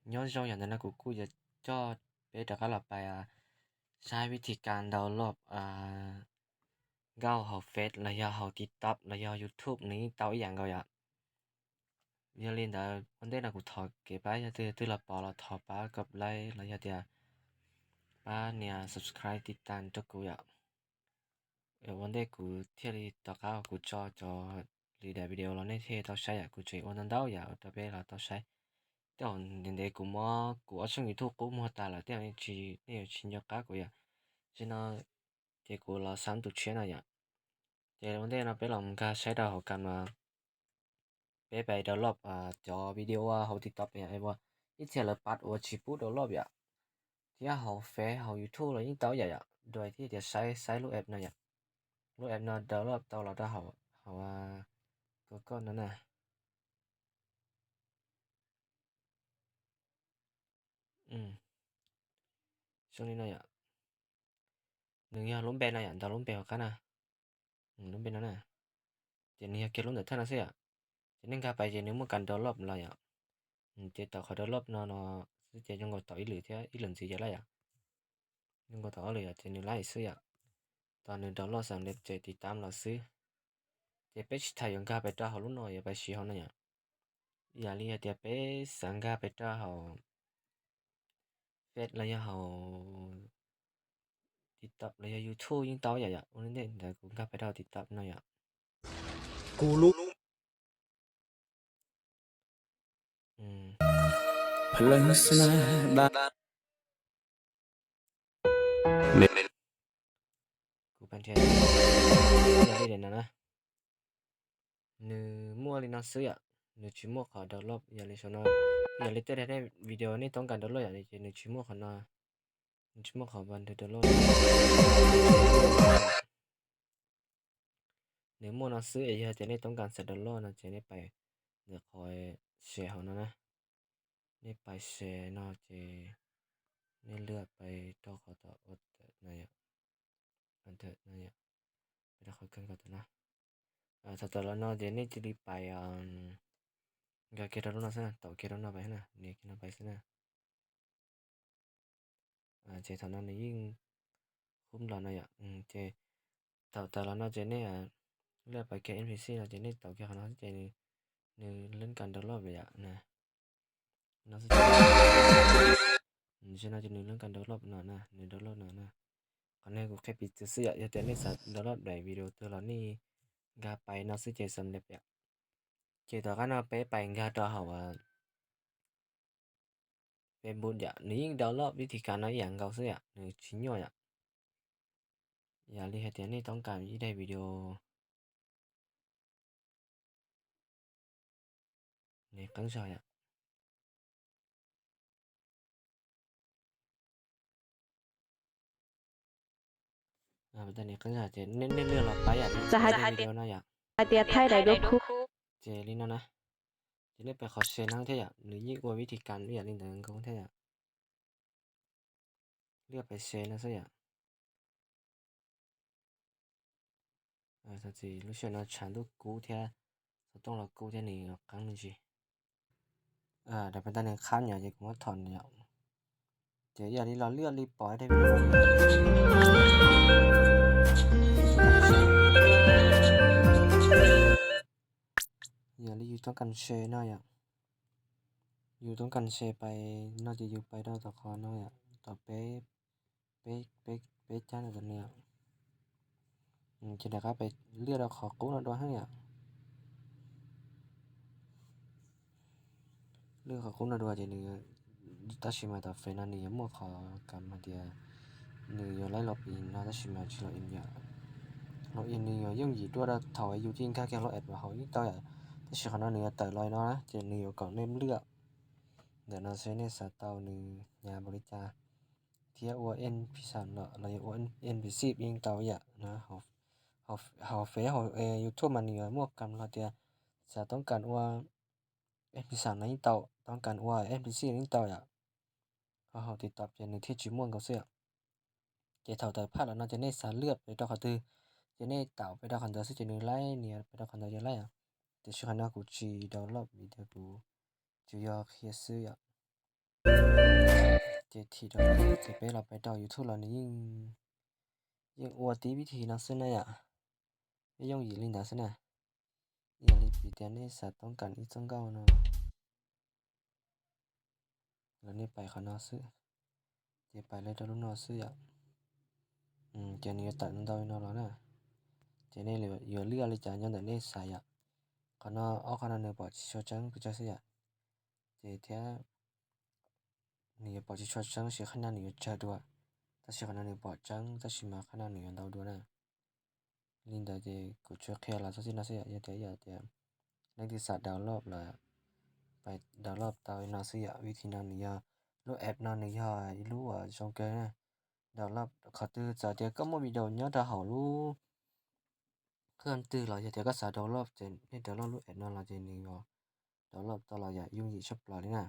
Nyob zoo, yog ntawm no kuv kuj yuav coj peb rov qab los pais saib vib thib kas download nkauj hauv Face los yog hauv TikTok los yog YouTube nws yeej tau ib yam nkaus yom. Yog li ntawd ua ntej no kuv thov kev pab, yog twg twg los pom los thov pab kov like los yog tias pab nias subscribe tiv tas rau kuv yom. Ua ntej kuv thiaj li tom qab kuv tso cov li daim video los nej thiaj tau saib yom, kuv tseem ua ntau ntau yam rau peb los tau saib. Tej zaum ntev ntev kuv muab kuv ob tshooj YouTube qub muag tas lawm tej zaum nej yuav tsis nco qab kuv yom. Tam sim no ces kuv los xab tus tshiab no yom. Ces ua ntej no peb los nkag saib rau hauv kas no, peb pais download cov video hauv TikTok yom, ib txhia lawv pab ua tsis pub download yom, thiab hauv Face hauv YouTube los yeej tau yom yom, dua thiab tias saib saib lub app no yom. Lub app no download tau los rau hauv, hauv Google no na. Zoo li no yom. Nws yog lub npe no yom, ntaus lub npe hauv qab na. Lub npe no na. Ces nws yog kiag lub ntawm thawj no xwb yom. Ces nej nkag pais ces nws muaj kas download los yom. Ces tau qhov download no no xwb ces zoo nkaus tau ib lwm thiab ib lwm ntxiv ces lawm yom. Zoo nkaus tau ob lwm yom, ces nws lab xwb yom. Tau nws download xam lej ces tiv tam los xwb. Ces peb tsis tas yuav nkag pais rau hauv lub no yuav pais siv hauv no yom. Yam li hais tias peb xav nkag pais rau hauv Face los yog hauv TikTok los yog YouTube yeej tau yom yom. Ua ntej ntawd kuv nkag pais rau hauv TikTok no yom. Kuv lub kuv pab nrhiav li no na. Nws muaj li no xwb yom, nws tsis muaj qhov download. Yog li saum no, yog li tej video nej toob kas download yom, ces nws tsis muaj qhov no, nws tsis muaj qhov download. Nws muaj no xwb, yog tias nej toob kas xav download no ces nej pais ntawm qhov share hauv no na. Nej pais share no ces nej lwaj pais rau qhov tom ua ntawm no yom, ntawm no yom, pais rau qhov kawg nkaus tom no. Thaum tawm los no ces nej cia li pais nkag kiag rau lub no xwb na, tau kiag rau no pais na, nias kiag no pais xwb na. Ces thaum no nws yeej hub los no yom, ces thaum tawm los no ces nej lwaj pais kiag N P C no ces nej tau kiag qhov no xwb ces nws lwb kas download lawm yom na. No xwb, no ces nws lwb kas download no na, nws download no na. Qhov no kuv qhia piv txwv xwb yom, yog tias nej xav download daim video twg los nej nkag pais no xwb ces xam lej yom. Ces tom qab no peb pais nkag rau hauv Facebook yom, nws yeej download vib thib kas no ib yam nkaus xwb yom, nws tsis nyuaj yom. Yam li hais tias nej toob kas ib daim video nws qeeb zog yom. Nws qeeb zog ces nej lwaj los pais yom, txawm hais tias video no yom, hais tias thaij daim duab khub. Ces li no na, ces nej pais qhov share no thiab yom, nws yeej ua vib thib kas ib yam li ntawd nkaus thiab yom. Lwaj pais share no xwb yom. Txhob txwm, lub sij hawm no tshav ntuj kub thiab, xov tooj los kub thiab nws qeeb me ntsis. Daim pais tag nws qhab nyom ces kuv muab thom yom. Ces yam li los lwaj li pom daim video no. Yam li yus toob kas share no yom, yus toob kas share pais no ces yus pais rau tom qhov no yom, tom peb, peb, peb cab no tom no yom. Ces rov qab pais lwaj rau qhov qub no dua heev yom. Lwaj qhov qub no dua ces nws, tab sis mas tom Face no nws yuav muaj qhov kam hais tias nws yuav laib log in no tab sis mas tsis log in yom. Log in nws yuav yooj yim dua rau thaum yus cia nkag kiag lub app hauv yeej tau yom. Tab sis qhov no nws yuav tawm los no na ces nws yuav kom nej lwaj ntawm no seb nej xav tau nws hnyav npaum li cas, thiab ua N P C los los yog ua N P C yeej tau yom. Hauv Face hauv YouTube mas nws yuav muaj kam los tias xav toob kas ua N P C no yeej tau, toob kas ua N P C yeej tau yom. Ho hauv TikTok ces nws thiaj tsis muaj nkaus xwb yom. Ces thaum tawm phaj los no ces nej xav lwaj pes rau qhov twg ces nej taum pes rau qhov ntawd xwb ces nws laib, nias pes rau qhov ntawd ces laib yom. Tiam sis qhov no kuv tsis download vim tias kuv tsuas yog qhia xwb yom. Ces thim rau, ces peb los pais rau YouTube los nws yeej, yeej ua tib vib thi no xwb na yom. Peb yooj yim li ntawd xwb na. Yog li piv tias nej xav toob kas ib txoj nkauj no, los nej pais qhov no xwb, ces pais li rau lub no xwb yom. Ces nws yuav tawm ntau li no los na. Ces nej yuav lig li cas nyob ntawm nej xav yom. Qhov no, ob qhov no nws pom tsis tshua tseeb pes tsawg xwb yom. Ces thiab nws yuav pom tsis tshua tseeb sis qhab no nws yuav tsawg dua. Tab sis qhov no nws pom tseeb tab sis mas qhab no nws yuav ntau dua na. Li ntawd ces kuv tsuas qhia los txog txij no xwb yom. Yog tias yom tias leej twg xav download los pais download tau li no xwb yom. Vib thi no nws yog, lub app no nws yog ib lub uas zoo kawg na. Download qhov twg, txawm tias koj muaj video nyob rau hauv lub qhov twg los yog tias koj xav download ces nej download lub app no los ces nws yuav download tau los yom, yooj yim tshaj plaws li na.